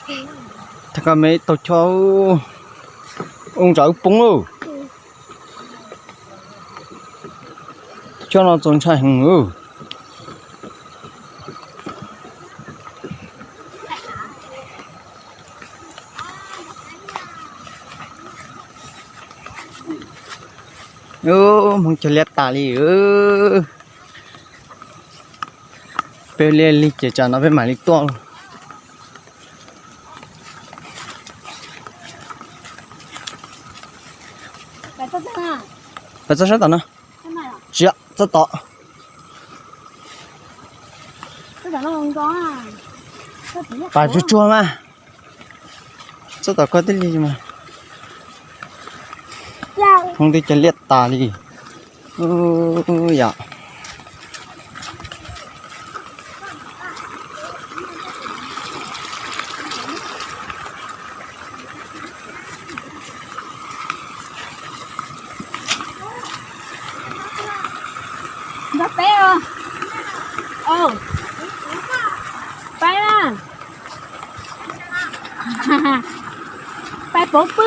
Thaj kab me tau chob, ua ntsam wb poob lawm. Chob no txaus ntshai heev. Hmoov cog liab tas li. Peb liab li ces tsam no peb mam li tuaj. Pais txog sab tom no. Tsis yog, txog tom. Pais tsuag tsuag mas. Txog tom koj tib li mas. Hmoov twb cog liab tas li. Yom. Nrog peb os. Pais na. Pais pauv pw.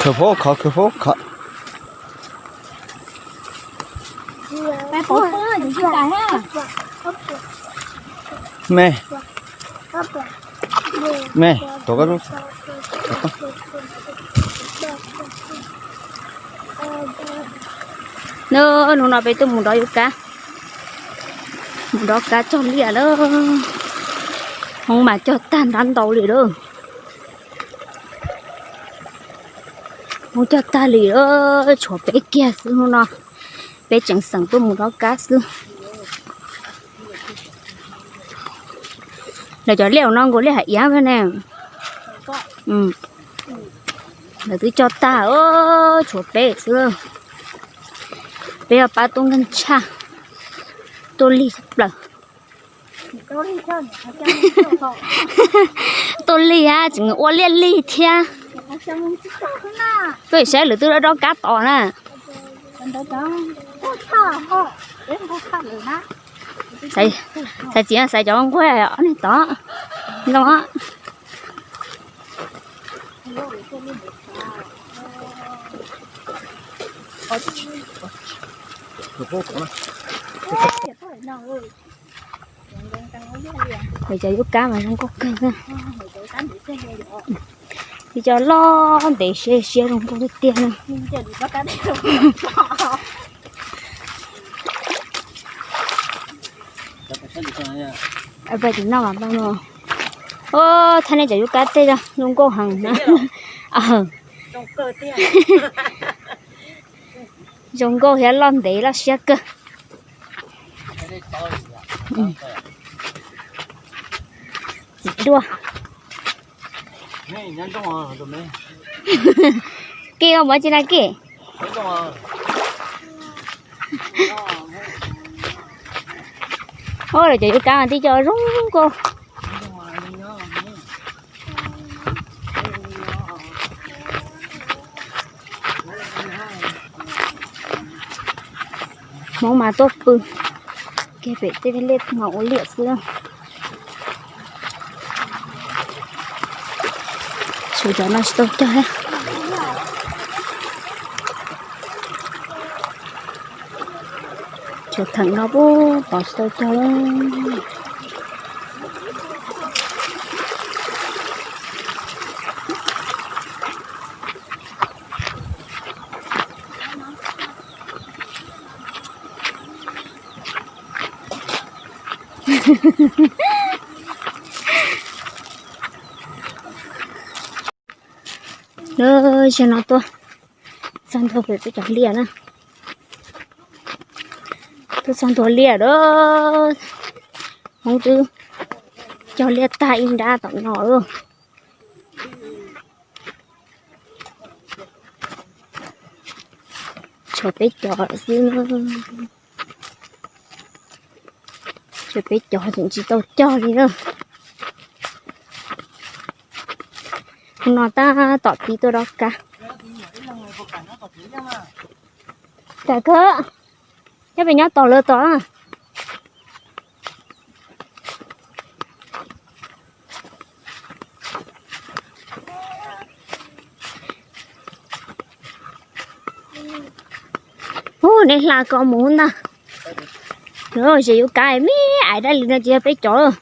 Khawv phob khov, khawv phob khov. Pais pauv pw, tsis pais thiab. Me. Me, tuav koj lub. Hnub no peb tuaj mus nrov yuav kab, mus nrov kab txog liaj lawm. Hmoov mas cog tag nrab ntau li lawm. Hmoov cog tag li lawm, tshuav peb kiag xwb hnub no. Peb tseem xeem tuaj mus nrov kab xwb. Lawv cov liaj no nkaus liaj hais iab ne. Lawv twb cog tag, tshuav peb xwb. Peb yog pab tub nkeeg tshaj, tuaj lig plaws. Tuaj lig hab tseem ua liaj lig thiab. Tuaj saib lawv twb dob kab tod na. Xaiv txiv xaiv cov nquag ob niag tod. Ntoo. Lawv cov yuav kab mas zoo nkauj kawg. Lawv cov loj ntev siab siab zoo nkauj tiag tiag na. Pais tim no mas pais no. Thaj nej cov yuav kab tej zoo nkauj heev na. Zoo nkauj thiab loj ntev loj siab kawg. Txiv duaj. Kij muab tsi na kij. Ua lawv cov yuav kab mas tib co zoo nkauj. Hmoob mas tuaj pw kiag pem tej liaj no ua liaj xwb. Tshuav cov no tsis tau cog thiab. Tshuav theem no pub pov tsis tau cog. Lub sij hawm no tuaj txog ntua pem peb cov liaj na. Tuaj txog ntua liaj lawm. Hmoob twb cog liaj tag ib nrab tom no lawm. Tshuav peb cov xwb na. Tshuav peb cov tseem tsis tau cog li na. Hnub no tab tom pib tuaj dob kab. Tam kawg, nyob pem nyob tom lawv tod. Peb hla ko mus ntag. Zes yuav kav me aiv dab li no ces yog peb cov.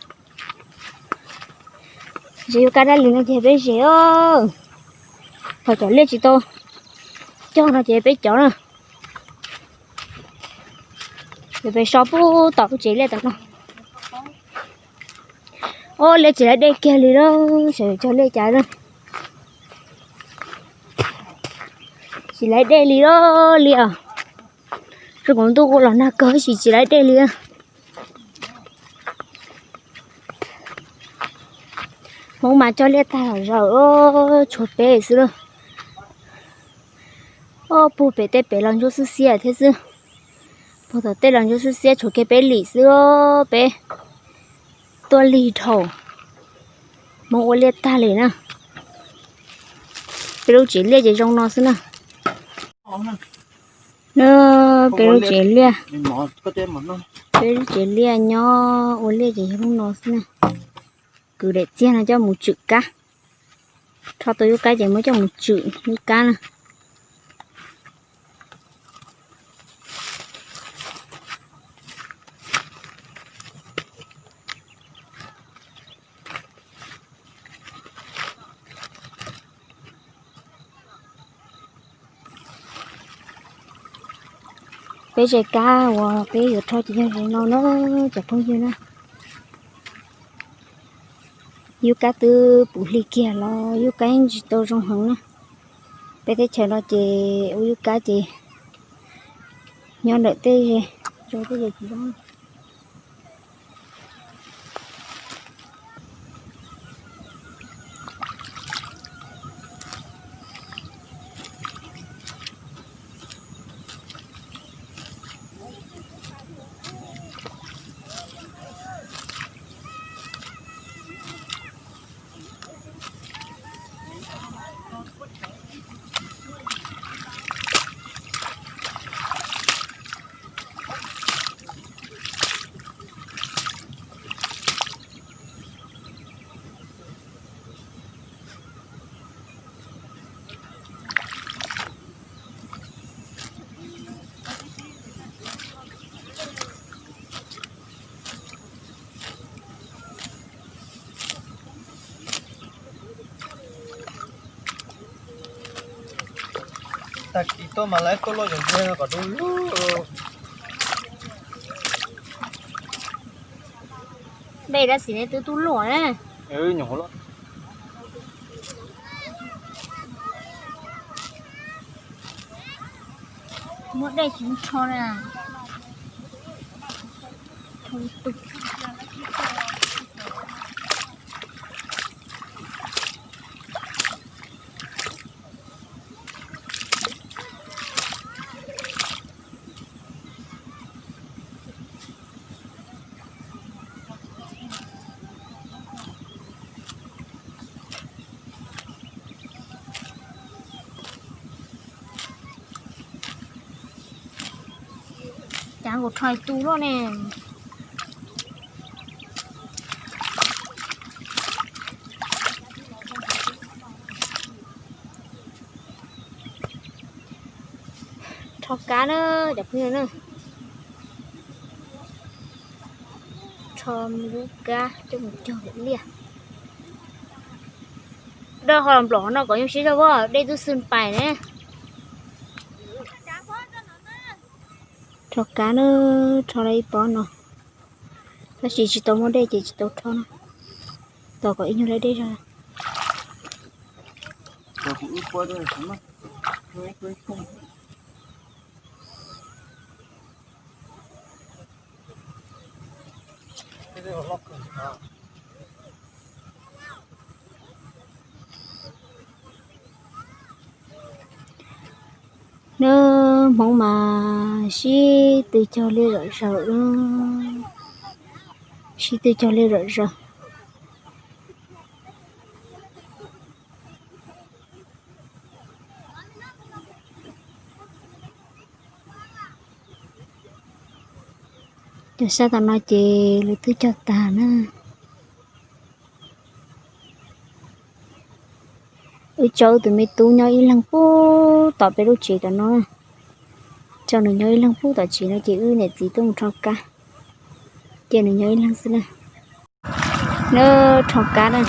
Zes yuav kav dab li no ces yog peb zes. Ho cov liaj tsis tau cog no ces yog peb cov na. Peb so pub tom lub tsev liaj tom no. Ua liaj tsis laib dej kiag li lawm, xyov cog liaj cas na. Tsis laib dej li lawm li os. Zoo nkaus ntuj los nag kawg tab sis tsis laib dej li. Hmoob mas cog liaj tag los zaws, tshuav peb xwb lauj. Puag pem tej pem los ntsuab xwb xiab thiab xwb. Puag tom tej los ntsuab xwb xiab, tshuav kiag peb lim xwb, peb tuaj lig dhau. Hmoob ua liaj tag li na. Peb lub tsev liaj ces zoo no xwb na. Peb lub tsev liaj, peb lub tsev liaj nyob ua liaj ces yog lub no xwb na. Kwv daim txiag no coj mus tswm kab. Rho tau yub kab ces muab coj mus tswm yub kab na. Peb zes kab uas peb yuav rho ces yog zes no na cov phooj ywg na. Yub kab twb puv hli kiag los yub kab yeej tsis tau zoo heev na. Peb teb chaws no ces ua yub kab ces nyob ntawm tej ze, tej ze tsis zoo. Tag kis tuaj mas lawv tuaj luaj cov ntses no kom du lug. Dej dab tsi ne twb tub luaj na. Muab dej tsis rho na. Cas nkaus rho tu luaj ne. Rho kab na cov phooj ywg na. Rho lub kab coj mus cog liaj. Dej ho los nplaum no kom nyuaj siab zog, dej twb xwb pais ne. Rho kab na, rho lawm ib pob no. Tab sis tsis tau muaj dej ces tsis tau rho na. Tos kom ib nyuag lawm dej zog. Neb Hmoob mas sib tw cog liaj zom zaws, sib tw cog liaj zom zaws. Cov sab tom no ces lawv twb cog tag na. Wb tso wb tus me tub nyob ib leeg puag tom peb lub tsev tom no. Tso nws nyob ib leeg pub tom tsev no ces wb niam txiv tuaj mus rho kab, ces nws nyob ib leeg xwb na. Nws rho kab na.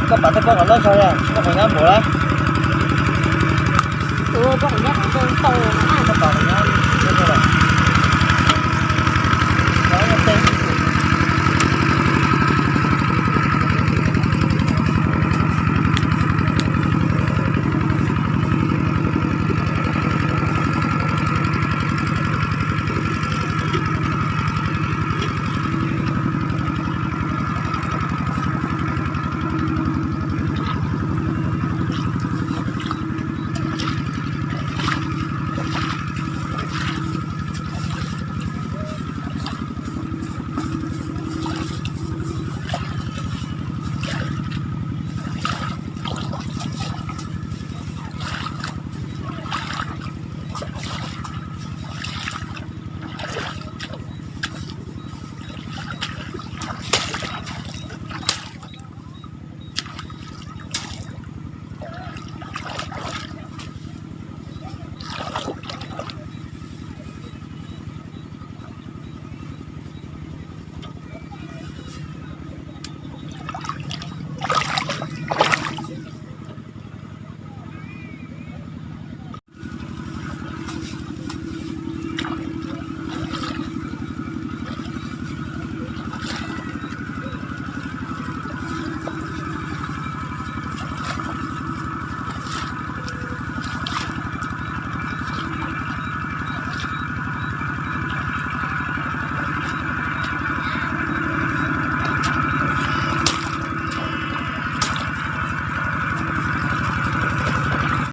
Koj pav tej poj kom loj zog, poj kom nyab npaum lawm.